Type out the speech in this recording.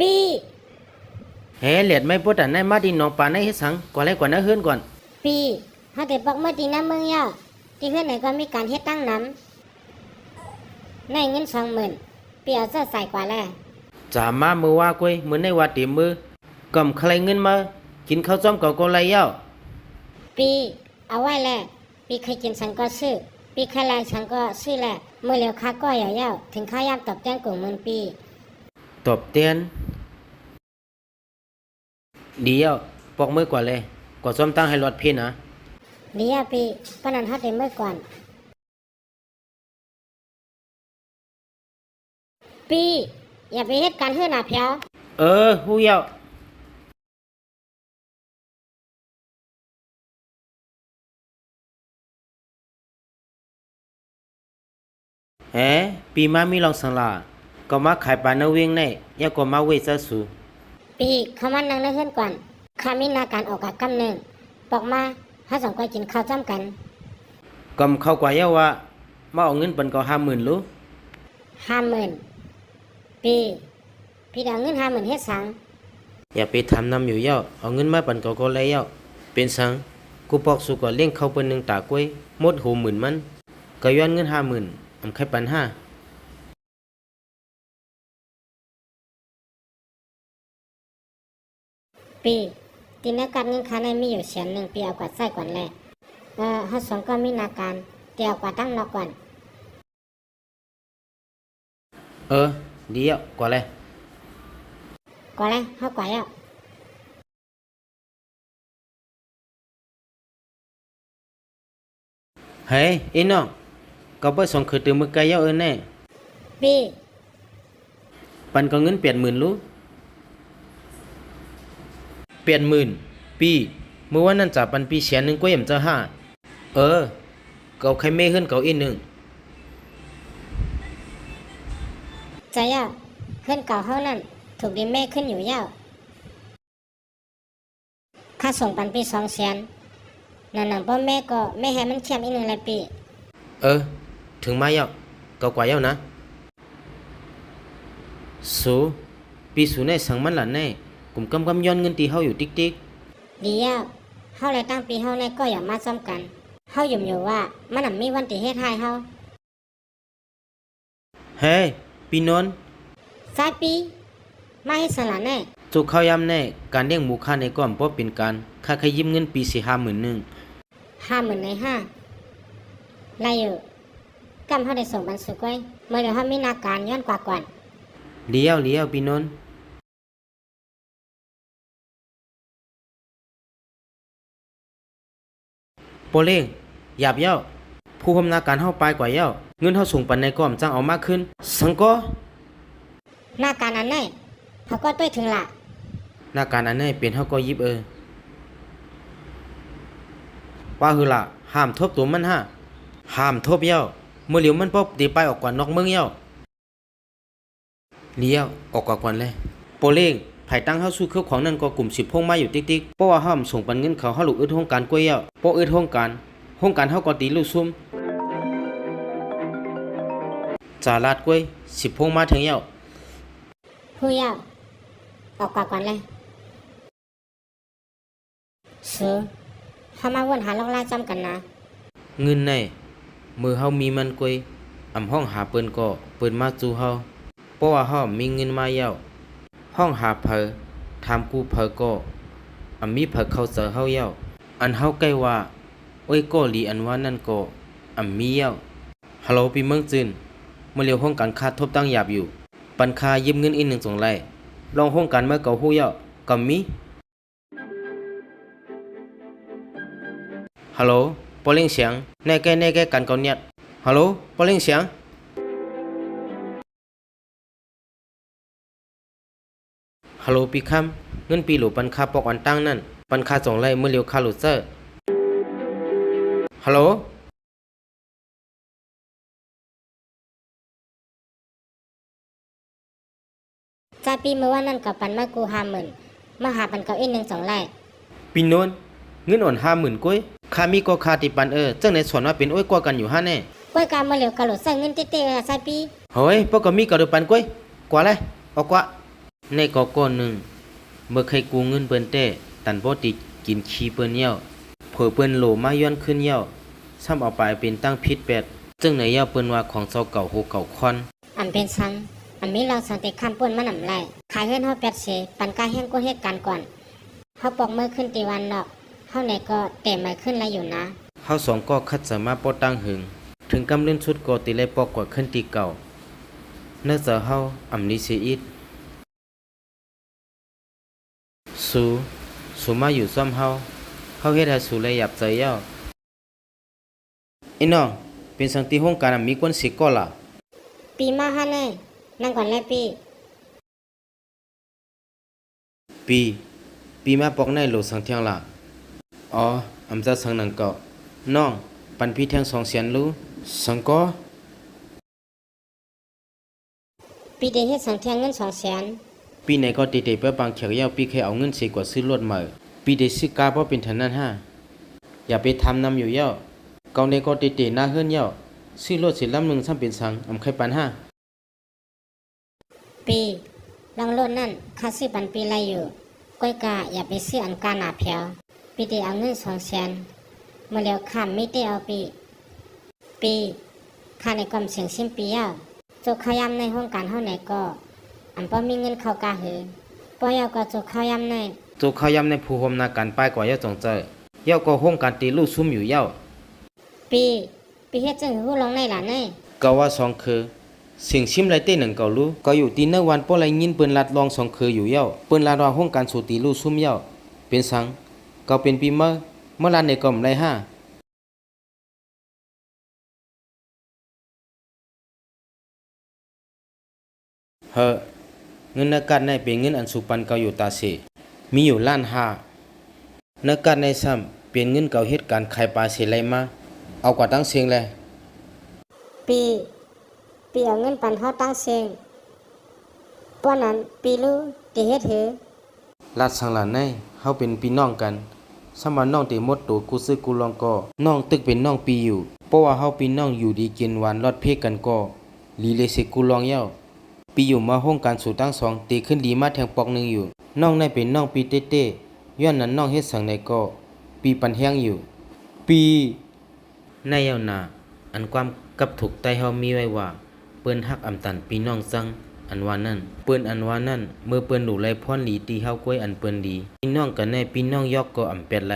ປີ້! ເຮ ແລດໄມ້ໂປດຕານາຍມາທີ່ໜອງປານາຍເຮັດສັງ? ກວ່າແລ້ວ ກວ່ານາເຮືອນກ່ອນ. ປີ້! ເຮົາໄດ້ບອກເມືອທີ່ນາເມືອງແລ້ວ, ທີ່ເຮືອນໃນກໍມີການເຮັດຕັ້ງນຳ. ໃນເງິນສອງໝື່ນ, ປີ້ເອົາເຈົ້າຈ່າຍກວ່າແລ້ວ. ຈາມາມື້ວານກ້ວຍ, ມື້ໃນວ່າເຕັມມື, ກໍບໍ່ໄດ້ເງິນມາ, ກິນເຂົ້າຈ້ອມເຂົາກໍໄດ້ແລ້ວ. ປີ້! ເອົາໄວ້ແລ້ວ. ປີ້ເຄີຍກິນສັງກໍຊື້, ປີ້ເຄີຍໄລ່ສັງກໍຊື້ແລ້ວ. ມື້ຫຼຽວຂ້າກໍຢາກແລ້ວ, ເຖິງຄາວຍາມຕອບແທນກຸງໝື່ນປີ້. ຕອບແທນ? ດີແລ້ວ, ປອກເມືອກ່ອນແລະ ກໍຊ້ອມຕັ້ງໃຫ້ລອດເພນນະ. ດີແລ້ວປີ້, ປານນັ້ນເຮົາໄດ້ເມືອກ່ອນ. ປີ້! ຢ່າໄປເຮັດການເຮືອນນະແຜວ. ເອີ, ຮູ້ແລ້ວ. ເຮ ປີ້ມາມີລອງສັງລະ? ກໍມາຂາຍປານາເວັງແນ່, ຢ່າກໍມາເວຈະສູ. ປີ້, ເຂົ້າມານັ່ງໃນເຮືອນກ່ອນ, ຂ້າມີນາການອອກກະກຳໜຶ່ງ. ປອກມາ, ເຮົາສອງຄົນກິນເຂົ້າຈ້ອມກັນ. ກໍເຂົ້າກວ່າແລ້ວວ່າ, ມາເອົາເງິນປັນເຂົາຫ້າໝື່ນລູ. ຫ້າໝື່ນ? ປີ້! ພີ່ໄດ້ເອົາເງິນຫ້າໝື່ນເຮັດສັງ? ຢ່າໄປຖາມນຳຢູ່ແລ້ວ, ເອົາເງິນມາປັນເຂົາກໍໄດ້ແລ້ວ. ເປັນສັງ? ກູບອກສູກໍລ້ຽງເຂົ້າເພິ່ນໜຶ່ງຕາກ້ວຍ, ໝົດຫົວໝື່ນມັນ, ກໍຍ້ອນເງິນຫ້າໝື່ນ, ອຳໄຄປັນຫ້າ. ປີ້! ຕິດໃນກາດເງິນຂ້າໃນມີຢູ່ແສນໜຶ່ງ, ປີ້ເອົາກວາດໃຊ້ກ່ອນແລະ. ເອີ, ເຮົາສອງກໍມີນາການ, ຕິເອົາກວາດຕັ້ງນອກກ່ອນ. ເອີ, ດີແລ້ວ, ກວາດແລະ. ກວາດແລະ, ເຮົາກວາດແລ້ວ. ເຮ ເອີນ້ອງ, ເຂົາໄປສອງເຄີຍຕື່ມມື້ໄກເຍົາເອີ້ນແນ່. ປີ້! ປັນເຂົາເງິນແປດໝື່ນລູ. ແປດໝື່ນ? ປີ້! ມື້ວານນັ້ນຈາປັນປີ້ແສນໜຶ່ງກວ່າເອັມເຈົ້າຫ້າ. ເອີ, ເຂົາໄຄເມເຮືອນເຂົາອີກໜຶ່ງ. ໃຈເຍົາ, ເຮືອນເກົ່າເຮົານັ້ນຖືກດິນເມຂຶ້ນຢູ່ເຍົາ. ຂ້າສົ່ງປັນປີ້ສອງແສນ, ໜັງໆ ບໍ່ແມ່ກໍແມ່ໃຫ້ມັນແຄມອີກໜຶ່ງແລະປີ້. ເອີ, ເຖິງມາເຍົາ, ເຂົາກວາດເຍົານະ. ສູ, ປີ້ສູແນ່ສັງມັນຫຼານແນ່, ກຸມກຳກຳຍ້ອນເງິນຕີເຮົາຢູ່ຕິກໆ. ດີແລ້ວ, ເຮົາແລະຕັ້ງປີ້ເຮົາແນ່ກໍຢາກມາຊອມກັນ. ເຮົາຢ້ຳຢູ່ວ່າມັນນຳມີວັນຕີເຮັດຮ້າຍເຮົາ. ເຮ ປີນົນ. ຊາຍປີ, ມາເຮັດສັງຫຼານແນ່? ໂຈະເຂົ້າຍາມແນ່, ການລ້ຽງໝູຂ້າໃນກໍບໍ່ເປັນການ, ຂ້າໄຄຢືມເງິນປີສີ່ຫ້າໝື່ນໜຶ່ງ. ຫ້າໝື່ນໃນຫ້າ, ໄດ້ຢູ່, ກຳເຮົາໄດ້ສົ່ງບັນຊຸກໄວ້, ເມື່ອເຫຼືອເຮົາມີນາການຍ້ອນກວ່າກ່ອນ. ຫຼຽວ, ຫຼຽວ, ປີນົນ. ໂປເລ້ງ, ຢາບເຍົາ, ຜູ້ຮ່ວມນາການເຮົາປາຍກວ່າເຍົາ, ເງິນເຮົາສົ່ງປັນໃນກໍຈັ່ງເອົາມາຄືນ. ສັງກໍ? ນາການອັນໃນ, ເຮົາກໍໄປເຖິງລະ. ນາການອັນໃນເປັນເຮົາກໍຢິບເອີ. ວ່າຄືລະ, ຫ້າມທົບໂຕມັນຮະ. ຫ້າມທົບເຍົາ, ມື້ຫຼຽວມັນປອບເຕະປາຍອອກກວ່ານອກເມືອງເຍົາ. ຫຼຽວ, ອອກກວ່າກ່ອນແລະ. ໂປເລ້ງ, ພາຍຫຼັງເຮົາສູ້ເຄືອຂອງນັ້ນກໍກຸມສິບໂພງມາຢູ່ຕິກໆ, ເພາະວ່າເຮົາສົ່ງປັນເງິນເຂົາ, ເຮົາລຸກອຶດໂຮງການກ້ວຍເຍົາ. ເພາະອຶດໂຮງການ, ໂຮງການເຮົາກໍຕີລຸຊຸມ. ຈາລາດກ້ວຍ, ສິບໂພງມາເຖິງເຍົາ. ຮູ້ເຍົາ, ອອກກວ່າກ່ອນແລະ. ສູ, ເຮົາມາວົນຫາລອກລາຈອມກັນນະ. ເງິນໃນ, ມື້ເຮົາມີມັນກ້ວຍ, ອຳຮ້ອງຫາເພິ່ນກໍເພິ່ນມາຈູເຮົາ, ເພາະວ່າເຮົາມີເງິນມາເຍົາ. ຮ້ອງຫາໃຜ, ຖາມກູ່ໃຜກໍ, ອຳມີໃຜເຂົ້າໃຈເຮົາເຍົາ. ອັນເຮົາໃກ້ວ່າ, ໂອ້ຍກໍດີອັນວ່ານັ້ນກໍ, ອຳມີເຍົາ. ຮັລໂຫຼ ປີເມືອງຈືນ, ມື້ຫຼຽວໂຮງການຂ້າທົບຕັ້ງຢາບຢູ່, ປັນຂ້າຢືມເງິນອີກໜຶ່ງຈົງໄລ່. ລອງໂຮງການເມືອເຂົາຮູ້ເຍົາ, ກໍມີ. ຮັລໂຫຼ ໂປເລັ່ງສຽງ ແນ່ແກ່ ແນ່ແກ່ກັນເກົານຽດ. ຮັລໂຫຼ ໂປເລັ່ງສຽງ. ຮັລໂຫຼ ປີຄຳ ເງິນປີໂຫຼ ປັນຂ້າປອກອັນຕັ້ງນັ້ນ ປັນຂ້າຈອງໄລ່ ມື້ຫຼຽວຂ້າໂຫຼໃຊ້. ຮັລໂຫຼ. ຈ່າຍປີ ມື້ວານນັ້ນເຂົາປັນມາກູ່ຫ້າໝື່ນ ມາຫາປັນເຂົາອີກໜຶ່ງສອງໄລ່. ປີໂນນ ເງິນອ່ອນຫ້າໝື່ນກວ່າ ຂ້າມີກໍຂ້າຕິປັນເອີ ຈັ່ງໃດສອນວ່າເປັນໂອ້ຍກວ່າກັນຢູ່ຫັ້ນແນ່. ກວ່າກະມື້ຫຼຽວກະໂຫຼໃຊ້ເງິນເຕະໆ ເອີ ຈ່າຍປີ. ໂຫຍ ພວກກໍມີກະໂດຍປັນກວ່າ ກວ່າແລະ ອອກກວ່າ. ນາຍກໍກ້ອນໜຶ່ງ ບໍ່ເຄີຍກູ້ເງິນເພິ່ນແທ້ ຕັນບໍ່ຕິກິນຂີ້ເພິ່ນແລ້ວ ເຜີເພິ່ນໂຫຼມາຍ້ອນຄືນແລ້ວ ຊ້ຳເອົາໄປເປັນຕັ້ງຜິດແປດ ຈັ່ງໃດແລ້ວເພິ່ນວ່າຂອງເຈົ້າເກົ່າໂຮເກົ່າຄອນ. ອຳເປັນສັງ ອຳມີເລື່ອງສັງຕິຂ້າມປຸ້ນມານຳໄລ ຂາຍເຮືອນເຮົາແປດເສ ປັນກາແຮງກົດເຮັດການກ່ອນ ເຮົາປອກເມືອຂຶ້ນຕິວັນນອກ ເຮົາແນກໍແຕ່ໃໝຂຶ້ນໄລຢູ່ນາ. ເຮົາສອງກໍຂັດໃຈມາບໍ່ຕ່າງຫຶງ ເຖິງກຳເລື່ອນສຸດກໍຕິໄລປອກກວາດຂຶ້ນຕິເກົ່າ ເນີເຈົ້າເຮົາອຳລີເສອີກ. ສູ ສູມາຢູ່ຊ້ອມເຮົາ ເຮົາເຮັດໃຫ້ສູໄລຫຍາບໃຈແລ້ວ. ອີນ້ອງ ເປັນສັງຕິໂຮງການອຳມີກວນເສກໍລະ? ປີມາຫາເນີ ນັ່ງກ່ອນແລປີ. ປີ ປີມາປອກນາຍໂຫຼສັງທ່ຽງລະ? ອໍ ອຳຈາກສັງນັ່ງເກາະ ນ້ອງ ປັນປີແທ່ງສອງແສນລູ. ສັງກໍ? ປີໄດ້ເຮັດສັງທ່ຽງເງິນສອງແສນ? ປີໃນກໍເຕເຕໄປປາງແຂກແລ້ວ ປີເຄີຍເອົາເງິນເສກວ່າຊື້ລົດໃໝ່ ປີໄດ້ຊື້ກາບໍ່ເປັນເທົ່ານັ້ນຫາ. ຢ່າໄປຖາມນຳຢູ່ແລ້ວ ເກົ່າໃນກໍເຕເຕໜ້າເຮືອນແລ້ວ ຊື້ລົດເສລຳໜຶ່ງຊ້ຳເປັນສັງ ອຳໄຄປັນຫາ. ປີ ເລື່ອງລົດນັ້ນຂ້າຊື້ປັນປີໄລຢູ່ ກ້ອຍກະຢ່າໄປຊື້ອັນກາໜາແຜວ ປີໄດ້ເອົາເງິນສອງແສນ ມື້ແລ້ວຂ້າມີແຕ່ເອົາປີ ປີ ຂ້າໃນກອມເສັງຊິມປີແລ້ວ ໂຈກເຂົ້າຢາມໃນໂຮງການເຮົາໃນກໍ ອຳບໍ່ມີເງິນເຂົ້າກາຫື ບໍ່ແລ້ວກໍໂຈກເຂົ້າຢາມໃນ ໂຈກເຂົ້າຢາມໃນຜູ້ຮ່ວມໜ້າການປ້າຍກວ່າແລ້ວຈອງເຈີ ແລ້ວກໍໂຮງການຕີລູ້ຊຸມຢູ່ແລ້ວ. ປີ ປີເຮັດຈັ່ງຮູ້ລອງໃນລະໃນ? ເຂົາວ່າສອງເຄີ ເສັງຊິມໄລເຕ້ໜັງເຂົາຮູ້ ເຂົາຢູ່ທີ່ເນີວານບໍ່ໄລຍິນເພິ່ນລາດລອງສອງເຄີຢູ່ແລ້ວ ເພິ່ນລາດວ່າໂຮງການສູຕີລູ້ຊຸມແລ້ວ ເປັນສັງ ເຂົາເປັນປີເມີ ເມີລາດໃນກໍມໄລຫາ. ເຮີ ເງິນໃນກາດໃນເປັນເງິນອັນສູປັນເຂົາຢູ່ຕາເສ ມີຢູ່ລ້ານຫ້າ ໃນກາດໃນຊ້ຳເປັນເງິນເຂົາເຮັດການຂາຍປາເສໄລມາ ເອົາກວ່າຕັ້ງເສັງແລ. ປີ ປີເອົາເງິນປັນເຮົາຕັ້ງເສັງ ປ້ອນອັນປີລູ້ ເຕເຮັດເຮີ. ລັດສັງລະໃນ ເຮົາເປັນປີນ້ອງກັນ ຊ້ຳວ່ານ້ອງເຕໝົດໂຕກູ້ຊື່ກູ້ລ່ອງກໍ ນ້ອງຕຶກເປັນນ້ອງປີຢູ່ ເພາະວ່າເຮົາປີນ້ອງຢູ່ດີກິນຫວານລອດເພກັນກໍ ລີເລເສກູລອງແລ້ວ ປີຢູ່ມາໂຮງການສູທັງສອງເຕຂຶ້ນດີມາແທ່ງປອກໜຶ່ງຢູ່ ນ້ອງໃນເປັນນ້ອງປີເຕ້ໆ ຍ້ອນນັ້ນນ້ອງເຮັດສັງໃດກໍ ປີປັນແຮງຢູ່ ປີ. ໃນເຍົານາ ອັນຄວາມກັບທຸກໃຕ້ເຮົາມີໄວ້ວ່າ ເປີ້ນຮັກອຳຕັນ ປີນ້ອງຈັ່ງ ອັນວ່ານັ້ນ ເປີ້ນອັນວ່ານັ້ນ ເມື່ອເປີ້ນດູໄລພອນລີຕີເຮົາກ້ວຍອັນເປີ້ນດີ ປີນ້ອງກັນໃນ ປີນ້ອງຢອກກໍອຳແປດໄລ